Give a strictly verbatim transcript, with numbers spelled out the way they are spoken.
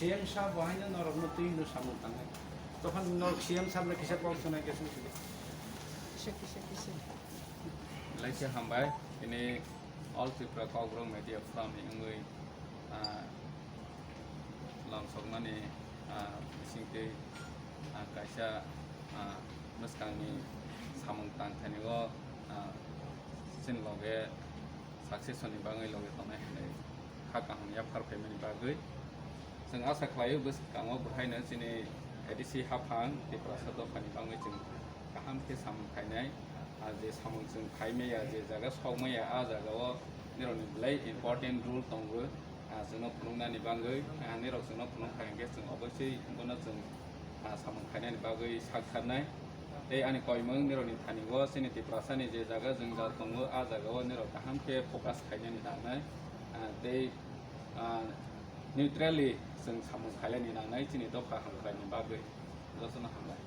C M sir bo haino norokno twi hino samung tangnai. Tokhan norok C M sir no kisa kok swnai khe sung sidi. Kisa, kisa, kisa. Belai khe hambai, tini All Tripura Kokborok Media Forum ni wngwi, ah, lamsokmani, ah, bisingtwi, ah, kaisa, ah, mwskangni samung tangthani o, ah, chini loge success ni bagwi loge tongnai hinwi kha kaham yaphar phaimani bagwi. Chwng asa khlaio bwskango bwhaino chini A D C haphang Tiprasa dophani bagwi chwng kaham khe samung khainai. Ah, je samung chwng khai maya, je jaga sok maya, ah jaga o nirokni belai important role tongo. Ah, chwngno phunuknani bagwi, ah, nirok chwngno phunuk kha hinkhe chwng obosui bono chwng, ah, samung khainani bagwi sak tharnai. Tei ani koimung nirokni thani o chini Tiprasani je jaga jwngjal tongo, ah jaga o nirok kaham khe focus khainani nangnai. Ah, tei, ah, neutrally chwng samung khailani nangnai chini dopha hamkraini bagwi. Jotono hambai.